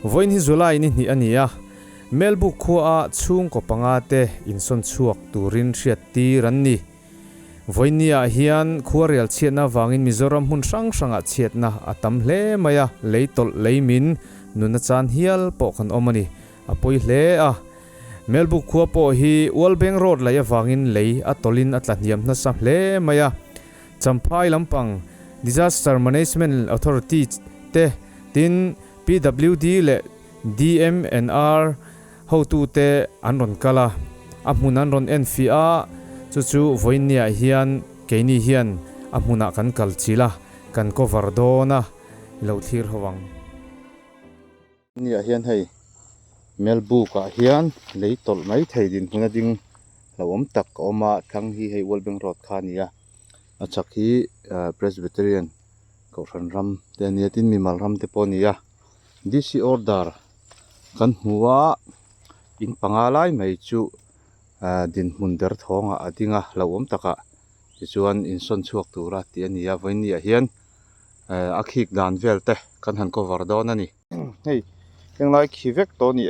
Vawiin hi July ni hnih a ni a, Melbuk khuaah chhungkaw panga te insawn chhuak turin hriattir an ni. Vawiin ni ah hian khuarel chhiatna avangin Mizoram hmun hrang hrangah chhiatna a tam hle mai a, lei tawlh lei min nuna chan hial pawh kan awm a ni. A pawi hle a. Melbuk khua pawh hi Ualbeng Road laih avangin lei a tawlhin a tla hniam nasa hle mai a. Champhai lampang Disaster Management Authority te tin PWD leh DMNR hotute an rawn kal a, a hmun an rawn enfiah a, chu chu vawiinniah hian keini hian a hmunah kan kal chilh a, kan cover dawn a, i lo thlir ho ang. Niah hian hei Melbuk ah hian lei tawlh mai thei dinhmun a ding hlauhawm tak a awm a thlang hi hei Ualbeng road kha a ni a a chhak hi ah Presbyterian kohhran ram te a nia tin mimal ram te pawh a ni a D_C order kan hmu a in panga lai mai chu ah dinhmun derthawngah a ding a hlauhawm takah tichuan insawn chhuak tura tih a ni a vawiin niah hian eh a khik dan vel te kan han cover dawn a ni. Hei henglai khi vek tawh a ni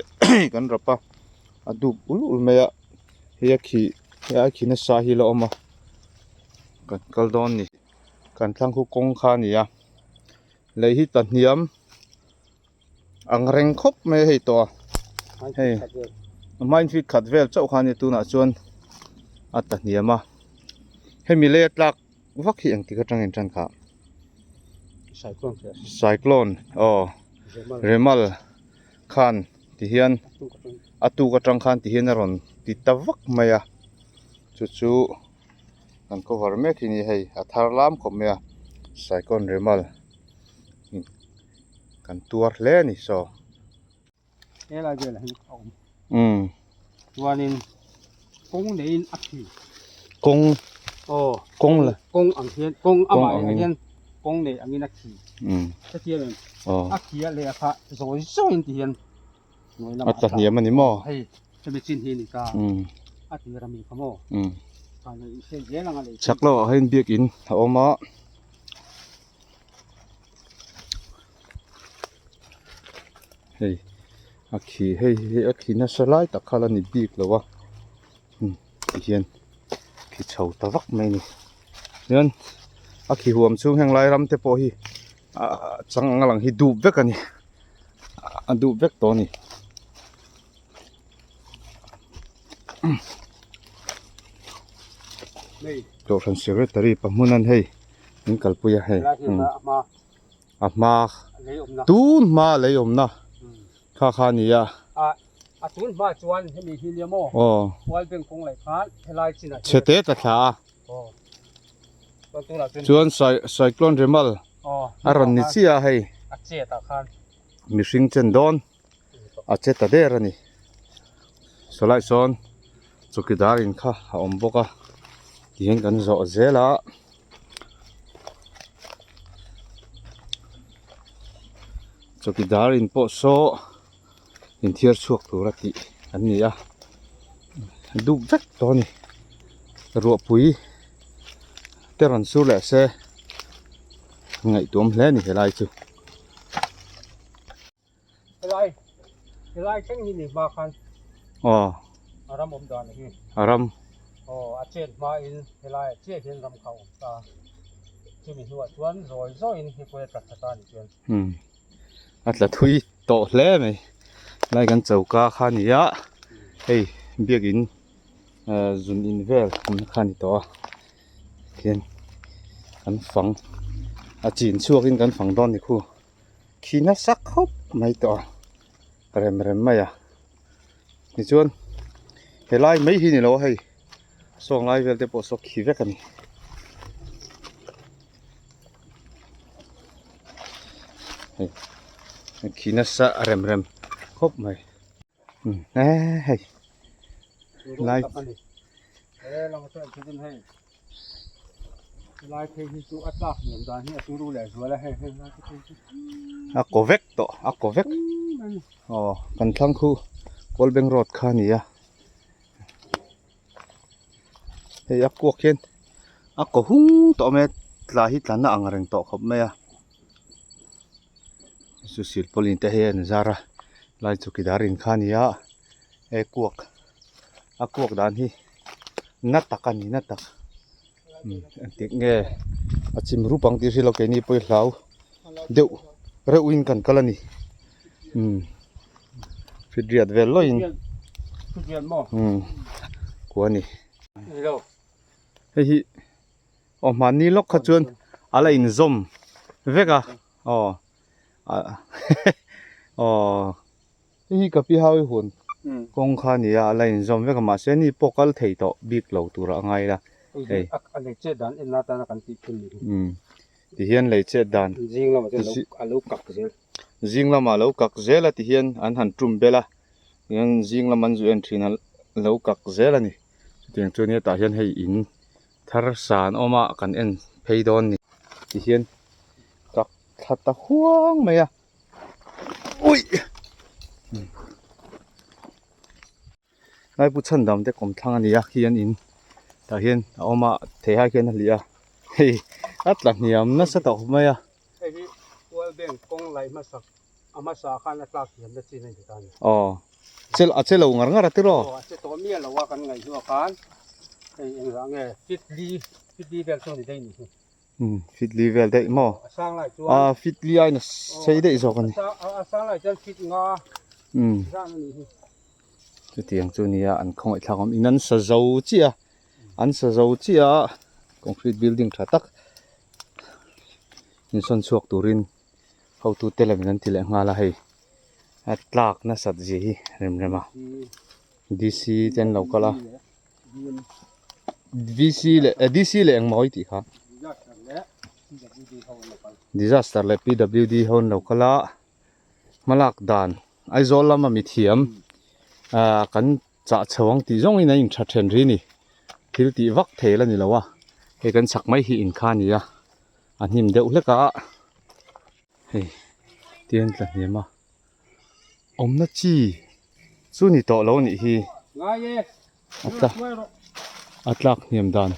kan rap a a dup ul ul mai a hei a khi hei a khi nasa hi la awm a kan kal dawn a ni kan thlang khu kawng kha a ni a lei hi ta hniam ang reng khawp mai a hei tawh a hei a hmain feet khat vel chauh kha a ni tunah chuan a ta hniam a hemi lei a tlak vak hi engtik atang in tan kha cyclone aw remal khan ti hian a tuk atang khan ti hian a rawn ti ta vak mai a chu chu kan cover mek hi ni hei a thar lam khawp mai a cyclone remal kan tuar hle a ni saw. Helai velah hian a awm. Chuanin kawng neiin a khi. Kawng. Aw. Kawng la. Kawng ang hian kawng amah ah hian kawng nei angin a khi. Hetiang em. Aw. A khi a leh a kha zawi zawiin ti hian hnuai lamah a tla hniam a ni maw? Hei hemi chin hi a ni ta. A tir ami kha maw? Chak lohah hian biakin a awm a. Hei a khi hei hi a khi nasa lai tak kha la ni bik lo a tihian khi chho ta vak mai a ni chuan a khi huam chhung heng lai ram te pawh hi ahh chang ang a lang hi dup vek a ni a dup vek tawh a ni. Kohhran secretary pahmunan hei min kalpui a hei a hma tun hma lei awmna kha kha a ni a. Chhe te tla thla a chuan cyclone remal a rawn ni chiah a hei mihring chen dawn. a che ta der a ni sawlai sawn chawkidar in kha a awm bawk a tihian kan zawh zel a chawkidar in pawh saw inthiar chhuak tur a tih an ni a dup vek tawh a ni ruahpui te rawn sur leh se ngaihtuam hle a ni helai chu. Helai helai thleng hi ni hma khan aw a ram awm dan hi a ram aw a chet hma in helai ah chiah hian ram kha a awm ta chumi hnuah chuan zawi zawiin hi pawh a tla tha ta a ni chuan umm a tla thui tawh hle mai helai kan choka kha a ni a hei biakin ah zun in vel awmna kha a ni tawh a tihian kan fang a chin chhuakin kan fang dawn a ni khu. Khi nasa khawp mai tawh a rem rem mai a tichuan helai mai hi ni lo a hei sawng lai vel te pawh saw khi vek a ni. Hei khi nasa rem rem khawp mai hei lai. A kaw vek tawh a kaw vek aw kan thlang khu Kawlbeng road kha a ni a hei a kuak hian a kaw hung tawh mai a tla hi tla na ang reng tawh khawp mai a chu silpawlin te hei an zar a. Lai chawkidar in kha a ni a he kuak a kuak dan hi na tak a ni na tak engtik nge a chim rup ang tih hriat loh keini pawh hi hlau deuh reuh in kan kal a ni umm fitriat vel lawih in umm kua a ni. Hei hi aw hmanni lawk kha chuan a la inzawm vek a aw aw hei hi ka pi hau i hun kawng kha a ni a a la inzawm vek a mahse ni pawh kal thei tawh bik lo tur a ngai la hei a lei chet dan en atana kan tih thin ni umm ti hian lei chet dan zing lamah chuan a lo kak zel zing lamah a lo kak zel a ti hian an han tum bel a tihian zing lam an zu en thin a lo kak zel a ni. Chutiang chuan hetah hian hei in thar sa an awm a kan en phei dawn ni ti hian kak thla ta huang mai a ui Laipu chhan dam te kawm thlang a ni a khi an in tah hian a awm a theihai khian a hlih a hei a tla hniam nasa tawh mai a. Hei hi World Bank kawng laih hmasak A hmasa khan a tlak thiam na chin a ni ta a ni. Aw, che a che lo ngar ngar a tiraw? Aw, a che tawh miah lo a kan ngaihhnuah khan hei engzah nge fit li, fit li vel chu a ni daih ni hi. Umm, fit li vel daih maw? A sang lai chuan. A fit li aiin a sei daih zawk a ni. A sang lai chuan fit nga zan a ni hi. Chutiang chu nia an khawngaihthlak awm in an sa zo chiah a, an sa zo chiah a concrete building tha tak insawn chhuak turin. Hotute lamin an ti leh nghal a hei a tlak nasat zia hi rem rem a D_C te an lo kal a V_C leh D_C leh engmaw i tih kha disaster leh P_W_D ho an lo kal a hmalak dan Aizawl lama mithiam ah kan chah chho ang tih zawng in a in tha then ri a ni thil tih vak thei la ni lo a hei kan chak mai hi in kha a ni a. A hnim deuh hlek a hei tian tla hniam a awmna chi chu ni tawh lo anih hi a tla a tlak hniam dan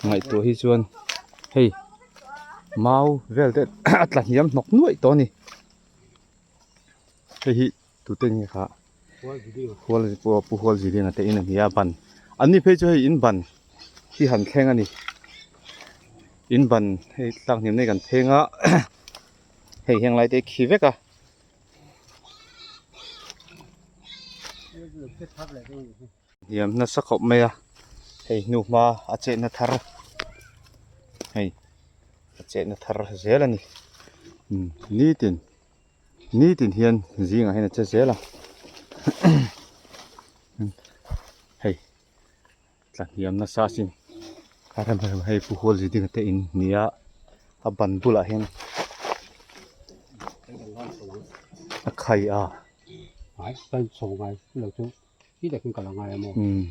ngaihtuah hi chuan hei mau vel te a tla hniam hnawk nuaih tawh a ni hei hi tute nge kha hual pu hual zidinga te in a ni a ban an ni phei chu hei in ban hi han thleng a ni in ban hei tlak hniam nei kan thleng a hei heng lai te hi khi vek a. Hniam nasa khawp mai a hei hnuhma a chetna thar hei a chetna thar zel a ni nitin. Nitin hian zingah hian a che zel a hei tla hniam nasa sin a rem rem hei pu hual ziding te in nia a ban bulah hian a khai a umm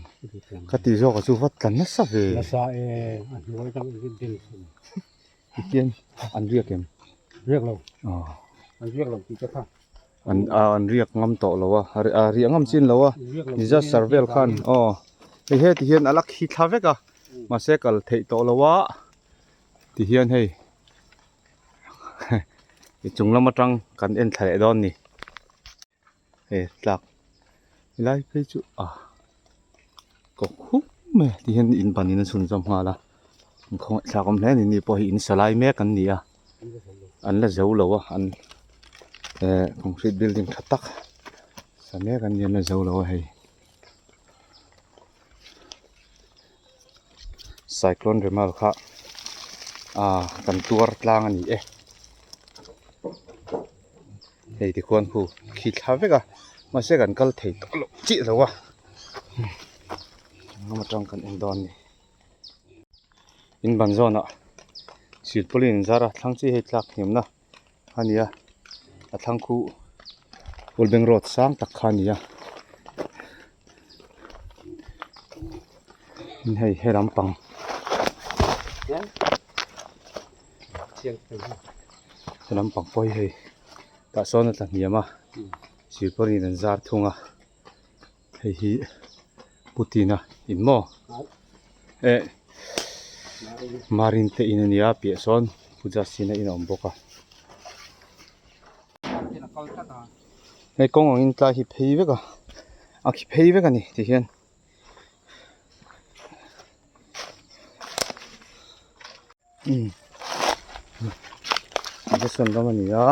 ka ti zawk a chu va tla nasa ve Tihian an riak em? Riak lo. Aw. An riak lo tih te kha. An a an riak ngam tawh lo a, a riah ngam chin lo a, disaster vel khan aw hei he tihian a la khi thla vek a, mahse kal theih tawh lo a, tihian hei chung lam atang kan en thla leh dawn a ni. Hei tlak helai phei chu a kawk hup mai a tihian in ban in a chhun zawm nghal a an khawngaih thlak awm hle a ni ni pawh hi in sa lai mek an ni a an la zo lo a an eh concrete building tha tak sa mek an ni an la zo lo a hei cyclone remal kha ah kan tuar tlang a ni e. Hei tikhuan khu khi thla vek a mahse kan kal thei tawh loh chiah lo a lam atang kan en dawn a ni in ban zawnah silpawlin in zar a thlang chi hei tlak hniamna a ni a a thlang khu World Bank road sang tak kha a ni a hei he lampang. He lampang pawh hi hei tah sawn a tla hniam a silpawlin an zar thung a hei hi putin a in maw eh marin te in a nia piah sawn puja sin a in a awm bawk a. Hei kawng angin tlai hi phei vek a a khi phei vek a ni ti hian. Umm Jason ram a ni a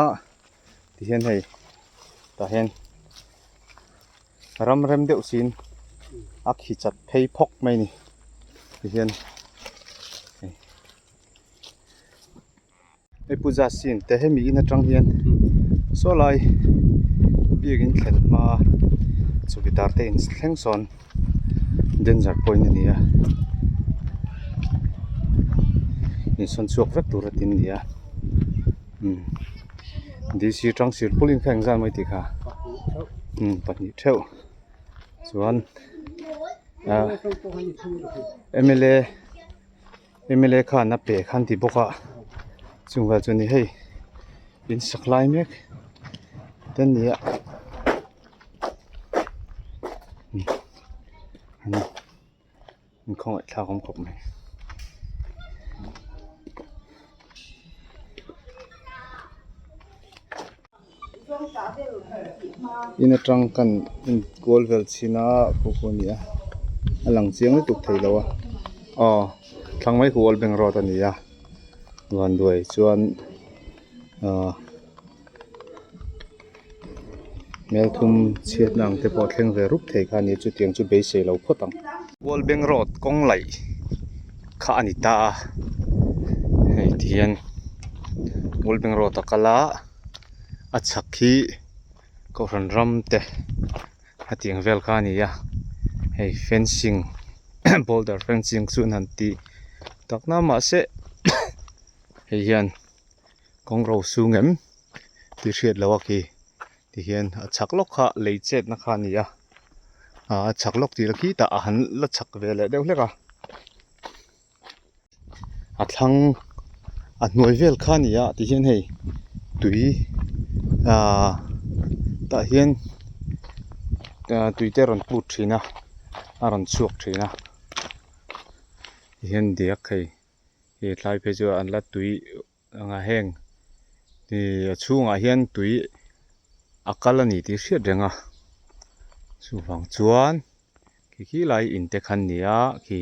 ti hian hei tah hian ram rem deuh siin a khi chat phei phawk mai a ni ti hian hei. Hei puja scene te hemi in atang hian saw lai biakin thlen hma chawkidar te in thleng sawn danger point a ni a insawn chhuak vek tur a tin a ni a umm D C tang silpaulin kha engzat mai tih kha umm pahnih theuh chuan ah M L A. M L A khan a pe khan ti bawk a chung vel chu ni hei in sak lai mek te a ni a an khawngaih thlak awm khawp mai. In atang kan en kual vel chhin a khu khu a ni a a lang chiang lutuk thei lo a aw thlang mai khu old bank road a ni a vanduai chuan ahh hmelthum chhiatna ang te pawh a thleng ve rup thei kha a ni a chutiang chu beisei lo phawt ang. Old bank road kawng laih kha a ni ta a hei ti hian old bank road a kal a a chhak hi kohhran ram te a tiang vel kha a ni a hei fencing boulder fencing chu an han tih tak na mahse hei hian kawng ro sung em tih hriat loh a khi ti hian a chhak lawk kha lei chetna kha a ni a ah a chhak lawk tih la khi tah a han la chhak ve leh deuh hlek a a thlang a hnuai vel kha a ni a ti hian hei tui ah tah hian ah tui te a rawn put thin a a rawn chhuak thin a ti hian diak hei he tlai phei chu an la tui Anga heng ih a chhungah hian tui a kal a ni tih hriat reng a chuvang chuan khi khi lai in te kha an ni a khi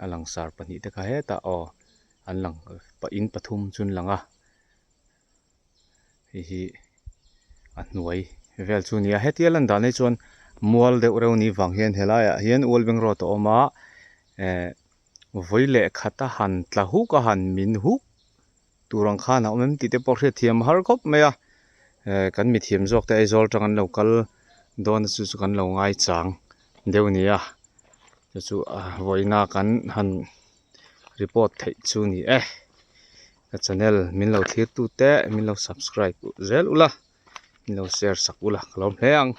a langsar pahnih te kha hetah aw an lang in pathum chu an lang a hei hi a hnuai vel chu a ni a hetia lan dan hi chuan mual deuh reuh a nih vang hian helaiah hian World Bank road a awm a eh. Vawi leh khat a han tla huk a han min huk tur ang khan a awm em tih te pawh hriatthiam a har khawp mai a eh kan mithiam zawk te Aizawl atang an lo kal dawn a chu chu kan lo ngaichang deuh a ni a chu chu vawiina kan han report theih chu a ni e ka channel min lo thlir tu te min lo subscribe zel ula min lo share sak ula ka lawm hle ang.